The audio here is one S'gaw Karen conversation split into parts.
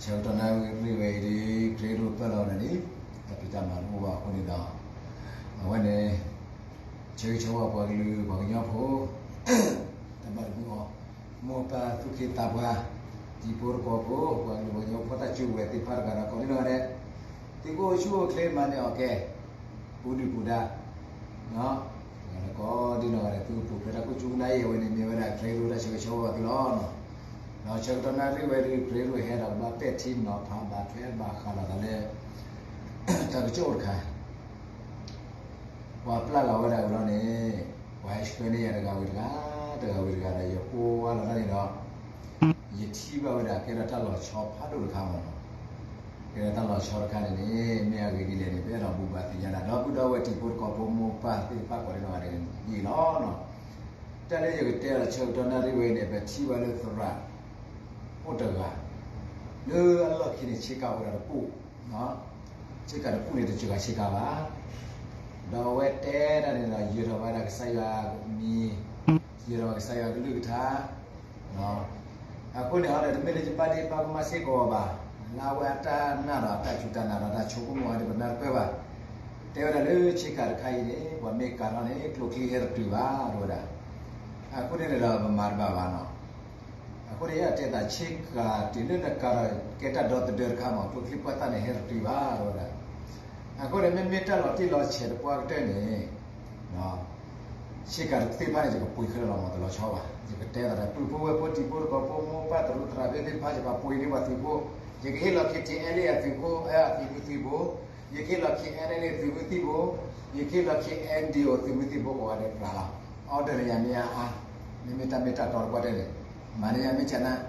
ဆၢကတီၢ်နၣ်ရံၣ်ဝဲအံၤဒ် ခရံာ်ဒိၣ်ပၢၢ်လီၤဝဲဒၣ်န့ၣ် တၢ်ဖံးတၢ်မၤတအိၣ်ဘၣ်အဃိန့ၣ်ဒီး အဝဲန့ၣ် ဆၢဂ့ၤဆၢဝါပှၤကလုာ်ပှၤကညီဖိ တၢ်ဘၣ်တမုာ်အီၤ မိၢ်ပၢ်သူၣ်က့သးပှၢ် တံၤဖိသကိးဖိ ပှၤကလုာ်ပှၤကညီဖိတၢ်စုကဝဲၤသ့ၣ်တဖၣ်တဂၤဒီးကိးဒ်နီၢ်ဂၤဒဲး သုကအိၣ်ဆူၣ်အိၣ်ချ့မၤန့ၢ်အီၣ်ကဲ ပူၤဒုၣ်ပူၤဒါ တဂၤဒီးကိးဒ်နီၢ်ဂၤဒဲး သုကပူၤဖျဲးတၢ်ခိၣ်ဆူကနၣ်အံၤ အဝဲန့ၣ်မ့ၢ်ဝဲဒၣ်ခရံာ်ဒိၣ်တၢ်ဆၢဂ့ၤဆၢဝါသုလီၤ. ဒီးဆၢကတီၢ်နၣ်ရံၣ်ဝဲဒ် ခရံာ်ဒိၣ်ဟဲဒီးကဘၣ်ပဲာ်ထံနီၤဖးဘၣ်ထွဲဘၣ်ဃးဒီးတၢ်လၢ တၢ်ကစီၣ်အိၣ်တခါ ပှၤပျၢ်လီၤဝဲဒၣ်အံၤလီၤန့ၣ် ပှၤဟဲဆှၢန့ၢ်ယၤတဂၤဝံၤတဂၤ တဂၤဝံၤတဂၤဒီး ယကွၢ်လီၤတၢ်န့ၣ်ဒီး ယထံၣ်ဘၣ်ဝဲဒၣ်ကဲထီၣ်တၢ်လီၤဆီဖးဒိၣ်တခါမ့ၢ်နီၤ. ကဲထီၣ်တၢ်လီၤဆီတခါန့ၣ်န့ၣ် မ့ၢ်အဂ့ၢ်ဒ်လဲၣ်န့ၣ် ပအဲၣ်ဒိးဘူၣ်ဘၣ်သ့ၣ်ညါဒၣ် ဒီပုၢ်ဒီဝဲၢ်တံၤဖိသကိးဖိမိၢ်ပၢ်သ့ၣ်တဖၣ်ကိးဒ်နီၢ်ဂၤဒဲးန့ၣ်လီၤ. တၢ်လၢယကတဲဒီးဆၢကတီၢ်နၣ်ရံၣ်ဝဲအံၤန့ၣ် ပထံၣ်ဘၣ်လၢသရၣ် အိၣ်တဂၤ လၢအလီၢ်ခံန့ၣ် ဆ့ကၤအိၣ်ဝဲဒၣ်တပူၤ, ဆ့ကၤတပူၤန့ၣ် တစှၤဆ့ကၤဘၣ်. ဒီးအဝဲတဲဒၣ်န့ၣ်ဒီး ယၢၤထီၣ်ဝဲဒၣ်ကစၢ်ယွၤမံၤ, ယၢၤထီၣ်ဝဲကစၢ်ယွၤကလုၢ်ကထါ အဃိန့ၣ်ဟီဒီး တမ့ၢ်လၢယဘၣ်ဒ့ဘၣ်ကမၣ်စ့ၢ်ကီးဘၣ်, လၢအဝဲအတၢ်နာ်ဒီးအတၢ်စူၢ်တၢ်နာ်ဒီးတၢ်ဆိကမိၣ်အံၤဒီး ပနၢ်တပၢၢ်ဘၣ်. တဲဝဲဒၣ်လၢဆ့ကၤတခါအံၤန့ၣ် ပှၤမ့ၢ်ကၤထီၣ်န့ၣ် ကျိချံဟဲတတုၤဘၣ် တဲဝဲဒၣ်. အဃိန့ၣ်န့ၣ်ဒီး ပမၤတဘၣ်ဘၣ်နီၤ. အဃိန့ၣ် ယတဲသးဆ့ကၤတုၤလၢနကၤဒီး ကဲတၢ်ဒီသဒၢတခါမး ကျိချံပှၢ်သၣ်န့ၣ် ဟဲတတုၤဘၣ် တဲဝဲဒၣ်. အဃိန့ၣ် မ့မ့ၢ်တၢ်လီၤတံၢ်လီၤဆဲးတပှၢ်ကတၢၢ်န့ၣ် ဆ့ကၤသ့ၣ်တဖၣ်န့ၣ် ယကပှ့ၤခဲလၢာ်လီၤမး တလီၤဆီဘၣ်. ယကတဲသးဒီး ပုၢ်ဖိဝဲၢ်ဖိတံၤဖိသကိးဖိမိၢ်ပၢ်တရူးသရၣ်သ့ၣ်တဖၣ် ယကပှ့ၤန့ၢ်ပှၤသုးဖိ, ယကဟ့ၣ်လီၤ K T L A အသုးဖိ အသုးမုၢ်သံၣ်ဘိ, ယကဟ့ၣ်လီၤ K N L A သုးမုၢ်သံၣ်ဘိ, ယကဟ့ၣ်လီၤ K N D O သုးမုၢ်သံၣ်ဘိ ကိးဂၤဒဲးပှၤလီၤ. အီၣ်ဒၢၣ်လၢယၤမ့ၢ်အါအါ, မ့မ့ၢ်တၢ်မ့ၢ်တၢ်တီတပှၢ်တၢၢ်န့ၣ် မၤန့ၢ်ယၤမ့ၢ်ဆနၣ်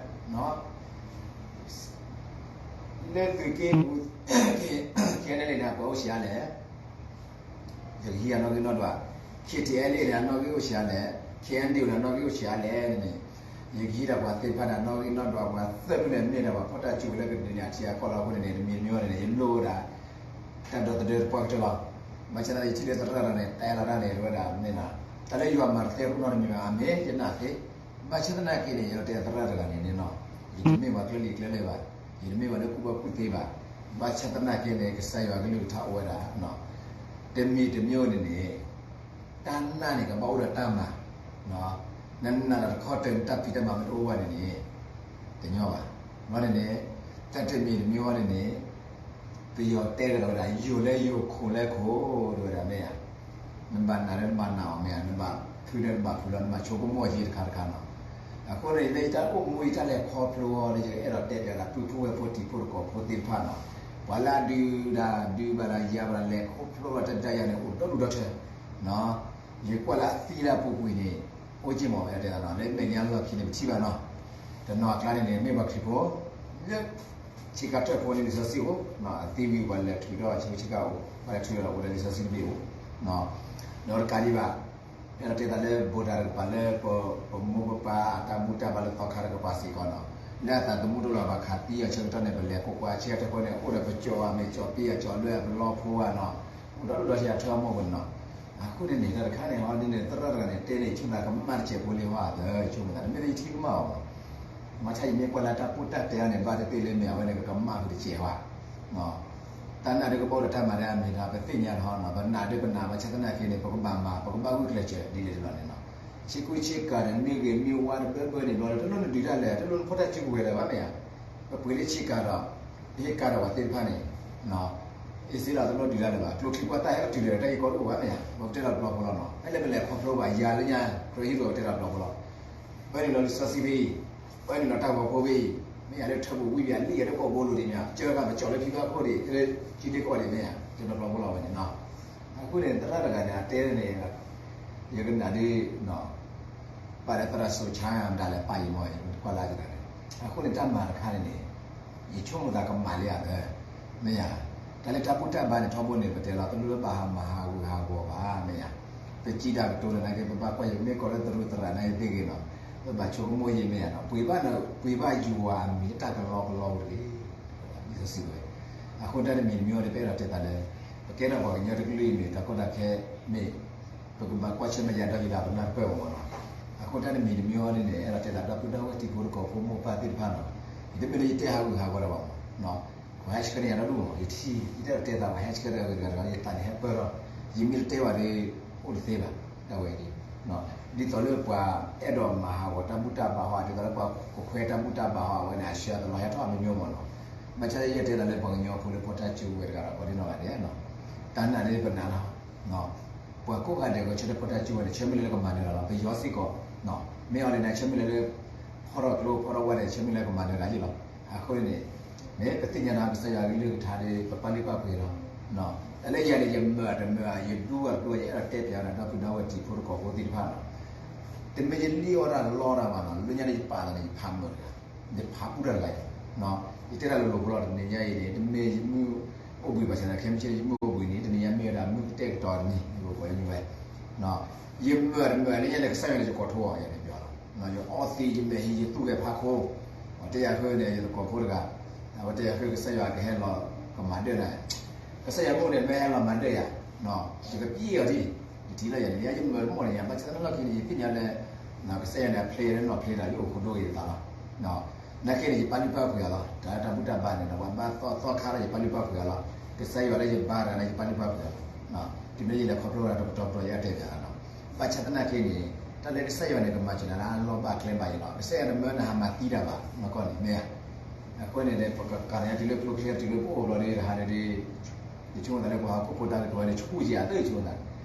လၢသုးက့ၢ်ပူၤ K N L A န့ၣ် အပှဲၤအိၣ်ဆံးအါလဲၣ်, ယကဟံးအနီၣ်ဂံၢ်နီၣ်ဒွး, K T L A န့ၣ် အနီၣ်ဂံၢ်အိၣ်ဆံးအါလဲၣ်, K N D O န့ၣ် အနီၣ်ဂံၢ်အိၣ်ဆံးအါလဲၣ်န့ၣ်, ယကဟံးဒၣ်ပှၤသ့ၣ်တဖၣ်န့ၣ် အနီၣ်ဂံၢ်နီၣ်ဒွး ပှၤသၢဖုန့ၣ် မ့ၢ်ဒၣ်ပှၤဖီၣ်တၢ်စုကဝဲၤလၢကဒုးန့ၣ် အထံအကီၢ်လီၤ. အဃိန့ၣ်န့ၣ် တမံၤတမံၤအံၤန့ၣ်န့ၣ် ယလိၣ်ဝဲဒၣ် တၢ်ဒီသဒၢတပှၢ်ကတၢၢ်လီၤ. ဘၣ်ဆၣ်သနာ်က့ ယထံၣ်လၢသရၣ်တဂၤန့ၣ် တဲလီၤတၢ်န့ၣ် ဝဲဒၣ်မ့ၢ်နီၤ, တၢ်လၢယွၤမၤတသ့အပနီၣ်တမံၤဘၣ် အမ့ၢ်ယနာ်သ့, ဘၣ်ဆၣ်သနာ်က့န့ၣ် ယတဲသရၣ်တဂၤန့ၣ်န့ၣ်နီၤ, ယတမ့ၢ်ပှၤကျၢၢ်လံၤကျၢၢ်လဲၢ်ဘၣ်, ယတမ့ၢ်ပှၤလၢကူၣ်ဘၣ်ကူၣ်သ့ဘၣ်, ဘၣ်ဆၣ်သနာ်က့န့ၣ် ကစၢ်ယွၤကလုၢ်ကထါအိၣ်ဝဲဒၣ် တမံၤတမံၤန့ၣ်န့ၣ် တၢ်နာ်န့ၣ် ကဘၣ်အိၣ်ဒီးတၢ်မၤ, နနာ်ဒီးတခီတၢၢ်န့ၣ် တၢ်ဖံးတၢ်မၤမ့ၢ်တအိၣ်ဘၣ်န့ၣ်န့ၣ် တညီဘၣ်. ဘၣ်န့ၣ်န့ၣ် တၢ်တမံၤတမံၤအံၤန့ၣ်န့ၣ် ပယီၤတဲကဒီးဝဲဒၣ် ယိာ်လၢယိာ်ခိၣ်လၢခိၣ် တဲဝဲဒၣ်မ့ၢ်ဧါ, နဘၣ်နာ်လၢနဘၣ်နာ်အီၤမ့ၢ်ဧါ, နဘၣ်ဖုလၢနဘၣ်ဖုလီၤ, နဘၣ်ဆိကမိၣ်အီၤယံၤတခါတခါနီၤ. အဃိန့ၣ် လၢယတၢ်အိၣ်မူယတၢ်လဲၤခီဖျိအီၤန့ၣ် ယအဲၣ်ဒိးတဲပျးဒၣ်ပုၢ်ဖိဝဲၢ်ဖိတံၤဖိသကိးဖိသ့ၣ်တဖၣ်နီၤ, ပှၤလၢအဒုးဒၣ်ဒုးဘၣ်ဒၣ်ယၤဘၣ်ဒၣ်လဲၤခီဖျိဘၣ်တၢ်ဒုးယၤန့ၣ် အိၣ်ဒီဒူၣ်ဒီထၢ ယကွၢ်လၢအသံလၢအပူၤကွံာ်န့ၣ် အိၣ်က့ၢ်မးဝဲတဲသးနီၤ, လၢမဲာ်ညါလီၢ်ခံန့ၣ် ပထံၣ်ဘၣ်နီၤ, တနီၤအကျါန့ၣ်န့ၣ် မ့ၢ်ပှၤခရံာ်ဖိ လၢ ဆ့ကၤထၢၣ်ဖိန့ၣ် လံာ်စီဆှံအိၣ်, အသံဝံၤပှၤလဲၤထုးထီၣ်ဆ့ကၤအိၣ်, ပှၤလဲၤထုးထီၣ်အိၣ်ဒီးလံာ်စီဆှံတဘ့ၣ်အိၣ်, ဒီးတကးဒံးဘၣ် အဲၣ်ဒိးတဲသးလၢ ဘူးတၢ်တကပၤလၢ ပမိၢ်ပပၢ်အတၢ်ဘူၣ်တၢ်ဘါလၢသီခါတကပၤစ့ၢ်ကီးနီၤ, လၢအသးသမူတလီၤဘၣ်ခးသံအီၤဆၢကတီၢ်န့ၣ် ပလဲၤကိးကွၢ်ဆ့ကၤထၢၣ်ဖိန့ၣ် အိၣ်ဒီးပကၠီၤအီၤမ့ၢ်ကၠီၤပ့အီၤကၠီၤလွဲအပလီဖိဘၣ်နီၤ, အိၣ်ဒီဒူၣ်ဒီထၢအထၢအမိၢ်ပူၤန့ၣ်နီၤ, အဃိန့ၣ်န့ၣ် တၢ်တခါန့ၣ် ဟီဒ်န့ၣ် သရၣ်တဂၤန့ၣ် တဲန့ၣ် ဆိကမိၣ်သးကမၣ်တစဲးဖိလံဟီဧါသၢ ဆိကမိၣ်သး တမ့ၢ်လၢယထံၣ်ကမၣ်အီၤဘၣ် မ့ၢ်ဆါအံၤမ့ၢ်ကွၢ်လၢတၢ်ပိၢ်တၢ်တဲအီၤန့ၣ် ဘၣ်သ့ၣ်သ့ၣ်လၢမ့ၢ်အဝဲန့ၣ် ကကမၣ်ဃုာ်တစဲးဘၣ်, တၢ်နာ်ဒုးကဘၣ်အိၣ်ဒီးတၢ်မၤဒ်အမ့ၢ်ဒီး ပသ့ၣ်ညါတဟီနီၤ, ပနာ်ဒုးပနာ် ဘၣ်ဆၣ်သနာ်က့န့ၣ် ပကဘၣ်မၤ ပကဘၣ်ဂုာ်ကျဲးစၢးဒ်လဲၣ်ဒ်လဲၣ်န့ၣ်နီၤ, ဆ့ကူဆ့ကၤဒီး မ့ၢ်ဂ့ၤမ့ၢ်ဝါတဘၢဘၢန့ၣ် ဘျီဒီး တလိၣ်နဒုးတၢ်လၢၤ တလိၣ်နဖီၣ်တၢ်စုကဝဲၤလၢၤဘၣ်မ့ၢ်ဧါ, ပပှ့ၤလၢဆ့ကၤဒီး ပဟ့ၣ်ကၤဒီးပှၤသ့ၣ်တဖၣ်န့ၣ် အ့စ့လီၤ တလိၣ်ဒုးတၢ်လၢၤဘၣ်, ကျိချံပှၢ်သၣ်ဟဲကတုၤလၢၤ တၢ်ဂ့ၢ်ကီတအိၣ်ဘၣ်မ့ၢ်ဧါ, ပကတဲလီၤတဘျီဖိလီၤနီၤ, ဖဲလၢပလဲၤခီဖျိဘၣ် ယၤလၢညါ ခရံာ်ဟံးရိၤကတဲလီၤတဘျီဖိလီၤ, ပၢနုာ်လီၤလံာ်စီဆှံဖဲအံၤ, ပၢနုာ်လီၤတၢ်ဂီၤဖိဖဲအံၤ, မ့ၢ်ယၤလၢထၢပူၤဝံၤပယၤလံ ယၤလၢကီၢ်ဘိလိၤဒံးမ့ၢ်ဧါ, ကၢဂၤပကၠီၤလၢဖံဘၣ်ခိၣ်ဒံး လၢကၠံဒ့ကီၢ်ဒံးမ့ၢ်ဧါ, တဲလီၤတဘျီဖိလီၤဝဲန့ၣ်နီၤ, အဃိန့ၣ် သရၣ်တဂၤန့ၣ် အတဲန့ၣ် ယကနၣ်ဒ် ပာ်လၢသရၣ်စိၤဆါဒၣ်လဲာ်ပာ်ယံၤမီၢ် ယကွၢ်လၢတဂၤန့ၣ်, အဃိန့ၣ် တၢ်မၤတခါန့ၣ်န့ၣ် ယဆိကမိၣ်သးကမၣ်လံဧါသၢ, မ့ၢ်ဧါ, တၢ်လၢတၢ်ဘူၣ်တၢ်ဘါန့ၣ် ထီဘိန့ၣ် ပတဲလီၤ တလိၣ်လၢဘၣ်ဟးမၤဟးဂူာ်ဟးဂီၤဘၣ် မ့ၢ်ဧါ, ပစံးတၢ်ကတိၤလၢနာ်က့ ပဘၣ်ကွၢ်ယမ့ၢ်ကိးလၢသရူးသရၣ်နာ်က့ သ့ၣ်ဂ့ၤနီၤ, ပဘၣ်ဆိကမိၣ်ယမ့ၢ်ဧါနီၤ, ပှ့ၤဘၣ်န့ၣ် ပှ့ၤဘၣ်ယွၤအမံၤလၢတၢ်ကလီကလီတဂ့ၤ, လံာ်စီဆှံဝဲ, အဃိတၢ်တမံၤတမံၤအံၤန့ၣ် ပအဲၣ်ဒိးတဲသးလၢ ပကဲထီၣ်ပှၤကညီတကလုာ်အံၤန့ၣ် တၢ်ကီတၢ်ခဲမ့ၢ် ပကဘၣ်ကွၢ်ဆၢၣ်မဲာ်ယၤဒီးယၤဒီးပနၢ်တပၢၢ်ဘၣ်မီၢ်နီၤ, အဃိတၢ်တမံၤတမံၤအံၤန့ၣ်န့ၣ် အဲၣ်ဒိးတဲသးဒီပုၢ်ဒီဝဲၢ်တံၤဖိသကိးဖိမိၢ်ပၢ်သ့ၣ်တဖၣ်နီၤ, ယတမ့ၢ်လၢယတဲဟးဂူာ်ဟးဂီၤဒၣ်ဘၣ်မီၢ်, ပှၤဟဲဆှၢန့ၢ်ယၤဒီဒူၣ်မး ယထံၣ် ယတအဲၣ်ဒိးတဲသး ပှၤဟဲဆှၢတဂၤဂ့ၤတဂၤဒီး ယသးန့ၣ်ဟဲပၢၢ်ထီၣ်, ယမ့ၢ်တတဲဘၣ်ဒီး အိၣ်တသ့ဘၣ် တၢ်ဝဲဒၣ်. ဒ်သိးလၢပှၤအဲၣ်ဒိးမၤဟးဂီၤတၢ်ဘူၣ်တၢ်ဘါဟီ ဒ်သိးလၢပှၤကခွဲတၢ်ဘူၣ်တၢ်ဘါဟီ အဝဲန့ၣ် အဆှၢအသလီၤဟဲထီၣ်မ့ၢ်မ့ၢ်မးနီၤ. ဘၣ်ဆၣ်ယဲယတဲလီၤလၢပှၤကညီဖိလၢဖီၣ်တၢ်စုကဝဲၤတဂၤဒီး ပှၤဒ်နီၢ်ဂၤဒဲးနီၤ, တၢ်နာ်န့ၣ်ပနာ်လီၤ. ပှၤကိးဂၤဒဲးကဆၢထၢၣ်ဖီၣ်တၢ်စုကဝဲၤန့ၣ် ဆၢမုၢ်လၢ်လၢကမၤနၢၤတၢ်လီၤ. ပယီၤစ့ၢ်ကီး မ့ၢ်အီၤလဲၣ်န့ၣ် ဆၢမုၢ်လၢ်လၢ ဖီၣ်ထီၣ်ကျိဖီၣ်ထီၣ်ဝဲန့ၣ် ဆၢမုၢ်လၢ်လၢကမၤနၢၤတၢ်ယ့ၣ်လီၤ. အဃိန့ၣ် မ့ၢ်ပသ့ၣ်ညါန့ၣ် ကစၢ်ယွၤကလုၢ်ကထါဒီး ပပာ်လုၢ်ပာ်ပှ့ၤလီၤ. တၢ်လၢယၤန့ၣ် ယမၢာ်တမၢာ် ယဒူဝဲတဒူဝဲ ယအဲၣ်ဒိးတဲပၠးဝဲဒၣ် ဒီပုၢ်ဒီဝဲၢ်တံၤဖိသကိးဖိသ့ၣ်တဖၣ်လီၤ. တမ့ၢ်ယလံၣ်အီၣ်တၢ်လီတၢ်ဘၣ်နီၤ, လၢညါန့ၣ် ယပာ်သးန့ၣ် ယဖးမုာ်တဂၤ, ယဖးဘူၣ်တၢ်တဂၤအံၤ, ယတဲတၢ်လိၤလိၤဖိလီၤ. တနံၤညါအံၤန့ၣ် တမ့ၢ်ယမုၢ်အိၣ်ဘှံးဘၣ်ဆၣ်န့ၣ် ခဲမုၢ်ဆ့ၣ်ယမုၢ်အိၣ်ဘှံးန့ၣ် တနံၤညါမ့ၢ်ဝဲဒၣ်မုၢ်ကတဲာ်ကတီၤတနံၤ ယကကိးညါဝဲ ယမၢာ်တမၢာ်လၢညါန့ၣ် ကစၢ်ယွၤန့ၣ် ယကိးထိအီၤယၤန့ၣ်ပၠးလီၤ. ယအီသံးယမဲာ်ဟံး ယသူၣ်ဂဲၤဖးခိ, အတဲယၤဃၢန့ၣ် ယသကိးဖိတဂၤ, အဝဲတဲယၤဃၢ ကစၢ်ယွၤကဟဲလီၤကမၤဒၢၣ်နၤ, ကစၢ်ယွၤမ့ၢ်အိၣ်န့ၣ် မ့ၢ်ဟဲလီၤမၤဒၢၣ်ယၤ, ယကပျံၤအီၤဒ်, ယထံၣ်လီၤယၤန့ၣ် ယမၢာ်တမီၢ်န့ၣ် ယဘၣ်ဆၣ်သနာ်က့န့ၣ် ယသ့ၣ်ညါလၢ ကစၢ်ယွၤန့ၣ် အဖျ့လၢနီၢ်ဖျ့ဒီး ယအိၣ်ခိးဒိဂ့ၤယသးလီၤ. နာ်က့န့ၣ် ယပာ်လုၢ်ပာ်ပှ့ၤအီၤလီၤ. တၢ်လၢတၢ်ဘူၣ်တၢ်ဘါန့ၣ် ပှၤဘါသီသီခါလီၤ ယပာ်လုၢ်ပာ်ပှ့ၤအီၤလီၤ. ကစၢ်ယွၤလၢယဘါတဂၤန့ၣ် ယပာ်လုၢ်ပာ်ပှ့ၤအီၤလီၤ. တုၤမ့ၢ်ယလဲၤခီဖျိဝဲဒၣ်တပတီၢ်ပတီၢ် ယအဲၣ်တဲဘၣ်လီၤ. ဘၣ်ဆၣ်သနာ်က့န့ၣ် တၢ်လၢကစၢ်ယွၤန့ၣ် ကမၤစၢၤနၤလၢအလီၢ်ဘၣ်ကျဲဘၣ်ယၤလီၤ. ကစၢ်ယွၤတမၢနဟးမၤသံတၢ်ဘၣ် နီၢ်ကီၢ်န့ၣ်မ့ၢ်ဧါ. အဃိန့ၣ်ဒီး ပကကၤသးညါတုၤလၢကျိချံတုၤလၢပအိၣ်ဘျီဒီး တဟးန့ၣ်ဒီး ယဆိကမိၣ်သးလၢပှၤဟီၣ်ခိၣ်ဖိတၢ်ကတိၤန့ၣ် ဆူၣ်ကဲၤအသး ယဆိကမိၣ်သး,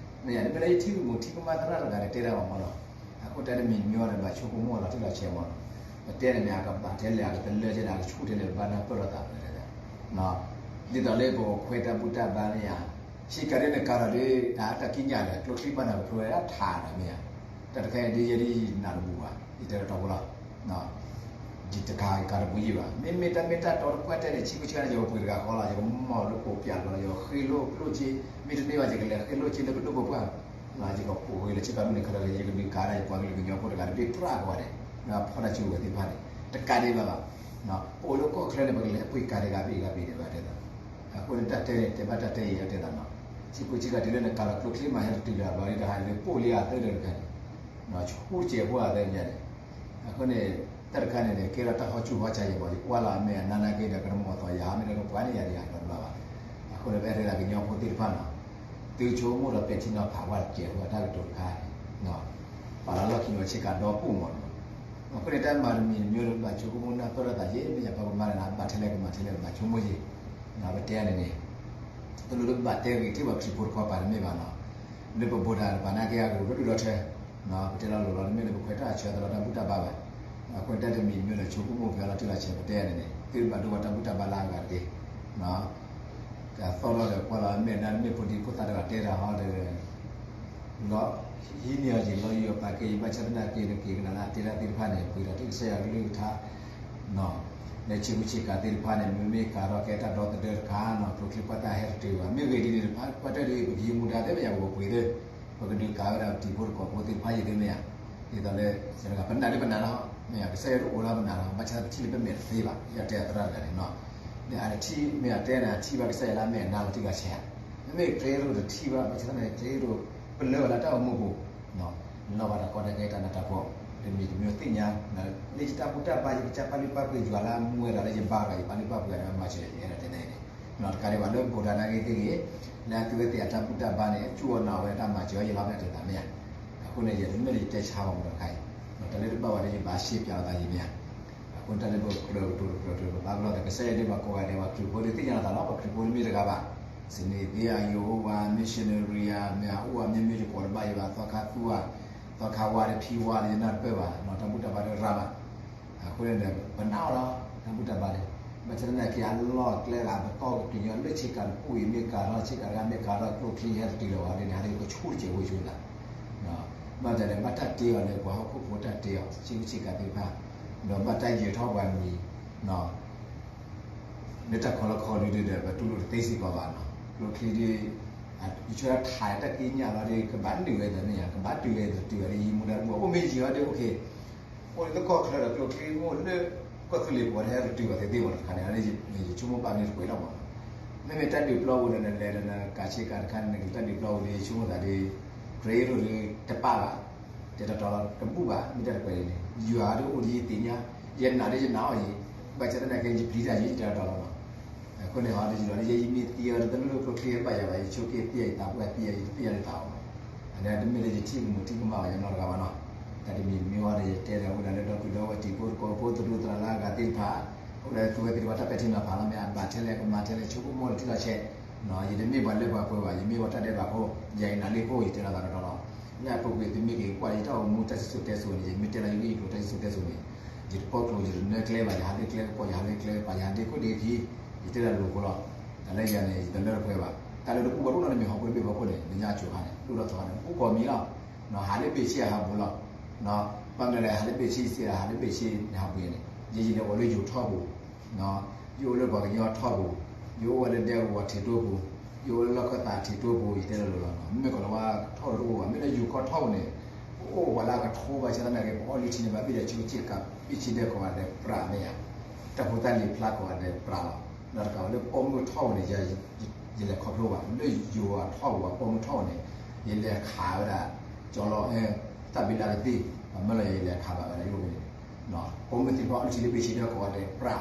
မ့ၢ်ယၤ တမ့ၢ်လၢယထံၣ်ကမူးထံၣ်ကမၣ်သရၣ်တဂၤဒီးတဲတၢ်ဘၣ်မးလီၤ. အဃိတၢ်တမံၤမံၤအီၤဒီး ဘၣ်ဆိကမိၣ်လီၤတံၢ်လီၤဆဲးမးလီၤ. ပတဲန့ၣ်န့ၣ် အကဘၣ်ထဲလဲၣ် အကတလၢာ်ထဲလဲၣ် အကဆူၣ်ထဲလဲၣ် ဘၣ်နၢ်ပၢၢ်လိာ်သးဝဲဒၣ် ဒ်သိးလၢပကခွဲတၢ်ဘူၣ်တၢ်ဘါန့ၣ်ဧါ, ဆ့ကၤဒ်န့ၣ်ကၤထီၣ်ဒ် တၢ်တၢ်ကံးညာ်ဒီး ကျိချံဘၣ်နၢ်ကဖျိဝဲဒၣ်ထးဒီးမ့ၢ်ဧါ, တၢ်တခါအံၤဒ်ယဲဒ်ယနၢ်တဘူၣ်ဘၣ် ယတဲတၢ်တီဖိလီၤ. ဒ်တကးကၤတပူၤယံာ်ဘၣ် မ့မ့ၢ်တၢ်မ့ၢ်တၢ်တီတပှၢ်တဲန့ၣ် ဆံးဖိဆံးန့ၣ် ယကပှ့ၤတဂၤဃီလီၤ ယကမီၢ်လၢပိာ်ပၠးလီၤ ယဃ့လိၣ်ကျိၣ်စ့ မ့တမ့ၢ်ဘၣ်ယကလဲၤဃ့လိၣ်စ့လၢပဒိၣ်ပပှၢ် ယကပိာ်ဂ့ၤလၢဆ့ကၤဒ်န့ၣ် ခါဒီးယကဒုးကၤဒၣ် ယပှၤကလုာ်ကညီဖိတဂၤတဘ့ၣ်ပြၢ်ကီးဒဲး ဖီၣ်တၢ်စုကဝဲၤသ့ၣ်တဖၣ်န့ၣ် တကးဒံးဘၣ်ဘၣ် ပအိၣ်လၢကီၢ်ချၢန့ၣ် ပကလဲၤပှ့ၤကၤတဂၤဘ့ၣ်ဂၤဘ့ၣ်ဒဲးဘၣ်တဲသး အဃိန့ၣ်တၢ်တဲန့ၣ် တဲဘၣ်တၢ်တဲအံၤတဲသးနီၤ, ဆံးဖိဆံးကၤတုၤလၢနကၤလီၤကျိချံမး ဟဲတတုၤလၢအဘျီဒ်တဟးလၢပိာ်လံအသၢဒၢးတခါန့ၣ် ဆူၣ်ကဲၤဖိအသၢညါန့ၣ်, အဃိန့ၣ် တၢ်တခါန့ၣ်န့ၣ် ကဲထီၣ်တၢ်ဟီၣ်ဆူၣ်ဟီၣ်ဆါယံၤမး ယကွၢ်လီၤအမဲာ်အနါနာ်က့ဒီး ကနမီၢ်သီယၤဟးမ့ၢ်ဒီးကပှၤန့ၣ်ယၤဒ်ယၤဒီးတဘၣ်ဘၣ်, အဃိန့ၣ် ပအဲၣ်ဒိးကညီဖိသ့ၣ်တဖၣ်နီၤ, သုဆိကမိၣ်ဒီးပဲာ်ထံနီၤဖးဝဲတကဲးဖိအတၢ်ကတိၤတခါန့ၣ် ပာ်လီၤလီၢ်ခံန့ၣ်ဆ့ကၤဒီပူၣ်မးနီၤ, အဃိန့ၣ် တၢ်မၤတမံၤတမံၤဒီး ဘၣ်ဆိကမိၣ်နၢ်ပၢၢ်လိာ်သးယဲၢ် မ့ၢ်ယပှၤကမၤန့ၣ် ဘၣ်ထဲလဲၣ်ကမၤထဲလဲၣ် ဘၣ်ဆိကမိၣ်ယဲၢ်, ပတဲန့ၣ်န့ၣ် တလိၣ်လၢပဘၣ်တဲဂ့ၤထံၣ်ပှၤခရံာ်ဖိတခီပၤတမ့ၢ်ဘၣ်နီၤ, လၢပဘူးတၢ်တပၤနာ်က့အကရူၢ်ဒိၣ်ဒိၣ်ထီထီ, ပတဲလီၤလိၤလီၤ တမ့ၢ်လၢပခွဲးတၢ်ဆၢသလီၤတၢ်ဘူၣ်တၢ်ဘါဘၣ်, အဃိန့ၣ် တၢ်တမံၤတမံၤဒီး ဆိကမိၣ်က့ၤလီၤတံၢ်လီၤဆဲး ပတဲန့ၣ်န့ၣ် သုတဘၣ်ဒိဘၣ်တၢ်ဘူၣ်တၢ်ဘါလၢအဂၤတဂ့ၤ, ကသီၣ်ထီၣ်ဒီးကွၢ်လီၤမဲာ်နါ တမ့ၢ်ဖိဒံဖိသၣ်တဂၤတဲတၢ်ဟီဒီး လီၤ ဟံးန့ၢ်အီၤယံာ်လီၤယံာ်အီၤပာ်ကဲယံာ် ဘၣ်ဆၣ်သနာ်က့ နက့ၤကနၣ်လၢအတဲတၢ်သ့ၣ်တဖၣ်န့ၣ် ပှ့ၤဒီးတ့ၢ်ကစၢ်ယွၤကလုၢ်ကထါ လၢဆ့ကူဆ့ကၤသ့ၣ်တဖၣ်န့ၣ် မ့မ့ၢ်ကၤထီၣ်ကဲတၢ်ဒီသဒၢတခါနီၤ ကျိချံပှၢ်တၢ်ဟဲတတုၤဘၣ် မ့ၢ်ဂ့ၤဒ်န့ၣ်တဖၣ် ပှၤတၢ်ဒ်အံၤ ပကယံာ်မူဒါသ့ၣ်မ့ၢ်ယၤ ပကပှ့ၤသ့ၣ် ပကဒုးကၤဝဲဒၣ်တံၤဖိသကိးဖိသ့ၣ်တဖၣ်ယံာ်သ့ၣ်မ့ၢ်ဧါ, ဒ်သိးလၢ ပနာ်ဒ်ပနာ်လီၤ မ့ၢ်ဧါ ကစၢ်ယွၤတအိၣ်လၢပနာ်လီၤ ဘၣ်ဆၣ်ပထံၣ်လၢပမဲာ်တသ့ဘၣ် ယတဲအသရၣ်တဂၤန့ၣ်နီၤ, မ့ၢ်အတထံၣ် မ့ၢ်အတဲန့ၣ် အထံၣ်ဘၣ်ကစၢ်ယွၤလၢအမဲာ်အနါလီၤတံၢ်လီၤဆဲး, မ့မ့ၢ်ကျဲရိၣ်တထံၣ်ဘၣ် ဘၣ်ဆၣ်သနာ်က့ကျဲရိၣ် ပလၢဘၣ်လၢတၢ်အိၣ်မူပူၤ လီၤဘၣ်တၢ်ကီတၢ်ခဲတၢ်နးတၢ်ဖှီၣ် တမံၤတမံၤသ့ၣ်ညါ, လၢယတၢ်ဘူၣ်တၢ်ဘါ ယကစၢ်ပာ်လုၢ်ပာ်ပှ့ၤယွၤလၢအမူဝဲဒၣ်လၢယဘါတဂၤ ယပာ်လုၢ်ပာ်ပှ့ၤအီၤဒီးမၤစၢၤယၤ ယအဲၣ်ဒိးတဲန့ၣ်န့ၣ်, တကးဒံးဘၣ်လၢဘူးဒၤနာ်ဂ့ၤသ့ၣ်ဂ့ၤ, လၢအသုဝဲသ့ၣ်အတၢ်ဘူၣ်တၢ်ဘါန့ၣ် အစူၢ်အနာ်ဝဲတၢ်မၤစၢၤအီၤ ယလီၤမ့ၢ်တဲသးမ့ၢ်ဧါ, အဃိန့ၣ် ယတမ့ၢ်လၢယတဲဆါဘၣ်မတၤတခါအံၤ, တၢ်လၢတဘၣ်ဝဲဒၣ်ယဘၣ်ရှဲပၠးလိာ်သးယံာ်မ့ၢ်ဧါ, အဃိန့ၣ်တၢ်လၢပကြၢးကတိၤတကြၢးတကြၢးပဘၣ်ဘျီသး ကစၢ်ယွၤဒ်ပှၤကိးဂၤဒဲး ပှၤခရံာ်ဖိဒ်သ့ၣ်ညါလိာ်သးလီၤ ပှၤခရံာ်ဖိဒ်မ့ၢ်တဂၤဘၣ်, စနေသေး ယဟိဝါ missionary မ့ၢ်အအိၣ်အမ့ၢ်မ့ၢ်ယကိးတဘၣ်ယဘၣ် သီခါသူဧါ, သီခါဝါဒီးဖံဝါဒီး ယနၢ်တပၢၢ်ဘၣ် တၢ်ဘူၣ်တၢ်ဘါဒီးရၤမး, အဃိန့ၣ်ဒီး ပနာ်အီၤလီၤ တၢ်ဘူၣ်တၢ်ဘါန့ၣ်, ဘၣ်ဆၣ်သနာ်က့အလီၢ်ကျဲဂၤ ပကီၢ်ပကတုၤညီလၢဆ့ကၤတပူၤအံၤ မ့ၢ်ကၤထီၣ်ဆ့ကၤတဂၤ မ့ၢ်ကၤထီၣ်ကျိချံဟဲတတုၤလီၤဝဲဒၣ်န့ၣ် ဟးလၢကဆူၣ်တစဲးဝဲဆိသး, ဘၣ်တၢ်ဒီး ဘၣ်တၢ်တ့အီၤလၢပှၤဟီၣ်ခိၣ်ဖိတၢ်တ့အီၤ ဆ့ကူဆ့ကၤသ့ၣ်တဖၣ်, ဒီးဘၣ်တၢ်ယၢၤထီၣ်ပှၤမံၤ လၢတၢ်ခီလီခီဒုဒီး ပတူၢ်လိာ်တသ့စ့ၢ်ကီးဘၣ်နီၤ, ကျိချံဒ် ယဆိကမိၣ်ထးတၢ်ကံးညာ်လီၤဒီး ကဘၣ်နုာ်ဝဲသ့ၣ်မ့ၢ်ဧါ, ကဘၣ်တုၤဝဲသ့ၣ်တုၤဝဲဒ်ယံာ်မူဒါတဘူၣ် အိၣ်မ့ၢ်ယံာ်လီၤဒီး okay, အိၣ်လၢကီၢ်ချၢဒီးကျိချံမိၢ်လၢ ကီၢ်သူလ့ၤပူၤဒီးဟဲကတုၤဝဲသ့ၣ်သ့ၣ်မ့ၢ်တခါန့ၣ် ယဆိကမိၣ်ပာ်မ့ၢ်တကွဲးလီၤမး, မ့မ့ၢ်တၢ်ဒုးပျီပူၤဒီးနလဲၤဒီးနကၤဆ့ကၤတခါန့ၣ် နကတၢ်ဒုးပျီပူၤဒီးယဆိကမိၣ်သးဒီး ကြၢးရိၣ်ဒီးတပာ်ဘၣ် တဲတီတီလီၤ တဘူၣ်ဘၣ် မ့ၢ်တၢ်တကွဲးန့ၣ် ယွၤဒီးအိၣ်ဒီးယသ့ၣ်ညါ ယနာ်ဒီးယနာ်အီၤယံၤ ဘၣ်ဆၣ်သနာ်က့ ယပျံၤတၢ်ယံၤ ယတဲတီတီလီၤမး, အဃိန့ၣ်ဟီ တယံာ်လီၤလၢယဲယမ့ၢ်သံအီၤ တလိၣ်ကျိချံဘၣ်ယၤဘၣ် ယဆိးက့သံယသးပှၢ်သံယၤ ယတသံယၤလၢတၢ်အီၣ်ဘၣ်. အန့ၣ်တမ့ၢ်လၢယထံၣ်ကမူးထံၣ်ကမၣ်ဘၣ်ယနီတဂၤဘၣ်နီၤ. တၢ်တမံၤမ့ၢ်ဝဲဒီး ယတဲဒီးအိၣ်ဒၣ်လၢဒီပုၢ်ဒီဝဲၢ်တံၤဖိသကိးဖိသရူးသရၣ်လၢအဂၤသ့ၣ်တဖၣ် အိၣ်ဒၣ်လၢသူဝဲသ့ၣ်တဖၣ်တၢ်ပဲာ်ထံနီၤဖးလီၤ မ့ၢ်အဘၣ်ထဲလဲၣ် ကမၤထဲလဲၣ် ဆိကမိၣ်လၢထံလီၤဆဲး ယတမ့ၢ်ပှၤလၢပှၤပှဲၤဘၣ် ယမ့ၢ်ပှၤတၢ်ဒဲးဘးဖိ ယၤအံၤနၤလ့ဖိ ယတဲလီၤသးဒီးလီၤ. လၢအပူၤကွံာ်သုမ့ၢ်က့ၤကွၢ်ယတၢ်အိၣ်မူတၢ်စံၣ်စိၤတဲစိၤန့ၣ် ယမ့ၢ်တဲလီၤယဂ့ၢ်ယကျိၤတၢ်စံၣ်စိၤတဲစိၤန့ၣ် ယတပိာ်ကျိၤ ယတနၢကျဲဘၣ် ယဟးလၢကျဲကပီၤ ယဟးလၢကျဲကပၤ ယဟးဒ့ခိၣ်ဒ့ခံ ယတဲလီၤလိၤဖိလီၤ. တၢ်လၢယၤန့ၣ် ယတလၢတပှဲၤဘၣ် တၢ်လၢတပူၤဘၣ်တအိၣ်နီတမံၤ ဟီၣ်ခိၣ်တဘ့ၣ်ဘၣ်ခိၣ်န့ၣ် လၢညါအစိၤခါန့ၣ် ဒိၣ်ထီၣ်ထီန့ၣ် အိၣ်ကိးမံၤလီၤ. ဟးလၢဘ့ၣ်ဆ့ဟးဘူးလီၤ. ဘၣ်မနုၤလဲၣ် ဟးလၢဘ့ၣ်ဆ့စ့ ဟးလၢဘ့ၣ်ဆ့န့ၣ် ဟးဘူးန့ၣ် ယဲယလဲၤအိၣ်လၢယိၤထီပူၤ ယအိၣ်လၢပှၤကညီထီပူၤ ယအိၣ်ဝဲလၢဒဲကဝီၤထံးတိပူၤ ယအိၣ်လၢလီၢ်ခၢၣ်သးထံးတိပူၤ ယတဲလီၤလိၤလီၤ. မ့မ့ၢ်ကီးလၢဝဲထီၣ်တအိၣ်ဘၣ် မ့ၢ်လၢယိၤကီၢ်ထီပူၤန့ၣ် ပအိၣ်ပှၤလၢအကထိဘၣ်ဆၣ်သနာ်က့ ပအီၣ်လုၢ်ထံန့ၣ် ဘၣ်ဘ့ၣ်ဒီးဆူကဆ့ၣ်ကး ဘ့ၣ်ဆ့ဒဲးကိးဂၤဒဲးပြးမ့ၢ်ယါ တၢ်ဖိတၢ်လံၤဖျါကိးဂၤဒဲးပြးလီၤ. ဒီးတကးဝဲလၢပိာ်မုၣ်ထီပူၤန့ၣ် ယလဲၤခီဖျိဘၣ် လၢယိၤအထီပူၤအပိာ်မုၣ်ထီပူၤန့ၣ် ယလဲၤခးဝဲဒၣ် ကၠီလီၤ တၢ်ဘံလၢကသံၣ် ဘၣ်မနုၤလဲၣ် ယလဲၤခးဘၣ်ဝဲဒၣ်ယအိၣ်န့ၣ် ပိာ်မုၣ်သ့ၣ်တ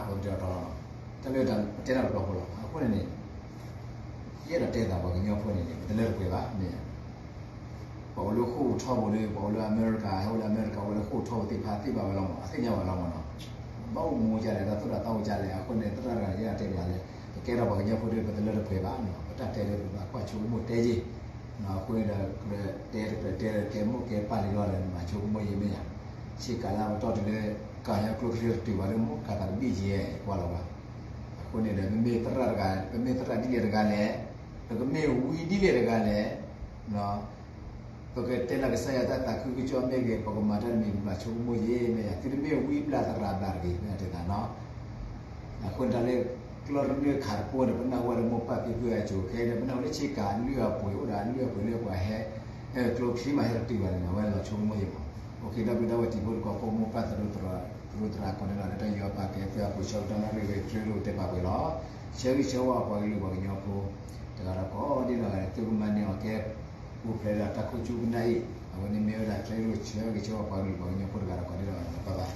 ဖၣ်အီလုၢ်ထံလၢဘ့ၣ်ဆ့ဒဲးကိးဂၤဒဲးပြးဝဲပတဲအီၤတီလီၤ. တၢ်လၢပတဲတၢ်တဘျီဖိလီၤ. အဃိန့ၣ်န့ၣ် ယအဲၣ်ဒိးတဲသးပှၤကညီဖိန့ၣ်န့ၣ် ပတလၢတပှဲၤဘၣ်မ့ၢ် ပှၤအိၣ်လၢဃိာ်ထီပူၤဒီး ပှၤအိၣ်လၢအမဲရကၤ ဟဲအိၣ်လၢအမဲရကၤ အိၣ်လၢဃိာ်ထီပူၤသ့ၣ်တဖၣ်သ့ၣ်ဘၣ်ဝဲလီၤမး အသ့ၣ်ညါဝဲလီၤမးနီၤ. ဘၣ်အိၣ်မူကလဲၣ် တၢ်သိၣ်တၢ်သီအိၣ်ကလဲၣ် အဃိန့ၣ် သရၣ်တဂၤယဲဒၣ်တဲပှၤလၢ ပကဲထီၣ်ပှၤကညီဖိဒီး ပတလၢတပှဲၤဘၣ်နီၤ ပတၢ်တဲဒီးပဘၣ်ကွၢ်ဆိကမိၣ်တဲက့ၤ အဃိန့ၣ်ဒီး ကြၢးတဲတကြၢးတဲဒီး ကဲမိၢ်ကဲပၢ်လံလီၤဒီး မၤဆိကမိၣ်ယဲမ့ၢ်ယါ ဆ့ကၤလၢပတီၢ်တုၤလၢ ကၤညါကျိချံတတုၤဘၣ်လၢမိၢ်ကၤသးတဘ့ၣ်ယဲ ကွၢ်လီၤဘၣ်. အဃိန့ၣ်ဒီး ပမ့ၢ်သရၣ်တဂၤ ပမ့ၢ်သရၣ်ဒ်လဲၣ်တဂၤလဲၣ် ပကမ့ၢ်ဝံဒ်လဲၣ်တဂၤလဲၣ် ပကတဲလၢကစၢ်ယွၤတၢ်သးခုကစီၣ်မ့ၢ်ဂ့ၤ ပကမၤတၢ်တမံၤ ပဘၣ်ဆိကမိၣ်ယဲမ့ၢ်ယါ သုတမ့ၢ်ဝံဘျးသရၣ်ဘျးတဂ့ၤ မ့ၢ်တဲသးနီၤ. အဃိန့ၣ်တၢ်လၢ ကျီၢ်ရ့ၣ်ခးတပိဒီး ပနၢ်ဟူဝဲလၢမိၢ်ပၢ်ဖံဖုအစိၤခဲဒီး ပနၢ်ဟူလၢဆ့ကၤအလုၢ်အပှ့ၤ အိၣ်ဒီးအလုၢ်အပှ့ၤလၢပှၤဟဲ ကျိချံမးဟဲတတုၤဘၣ်န့ၣ် အဝဲလီၤဆိကမိၣ်ယဲမး. အိၣ်ခ့ ဒီပုၢ်ဒီဝဲၢ်တံၤဖိသကိးဖိ မိၢ်ပၢ်သရူးသရၣ်ကိးဂၤဒဲး လၢတၢ်ယူးယီၣ်ပာ်ကဲ သုအပူၤဆၢကတီၢ်နၣ်ရံၣ်ဂ့ၤ ချ့ရူၢ်တဲပာ်ပှဲၤလီၤ. ဆၢဂ့ၤဆၢဝါပှၤကလုာ်ပှၤကညီဖိ တဂၤဒီးကိးဒ်နီၢ်ဂၤဒဲး သုကမၤန့ၢ်အီၤကဲ ပူၤဖျဲးဒီးတၢ်ခိၣ်ဆူကနၣ်အံၤ အဝဲန့ၣ်မ့ၢ်ဝဲဒၣ်ချ့ရူၢ် ဆၢဂ့ၤဆၢဝါပှၤကလုာ်ပှၤကညီဖိတဂၤဒီးကိးဒ်နီၢ်ဂၤဒဲး ဘၣ်ဘၣ်.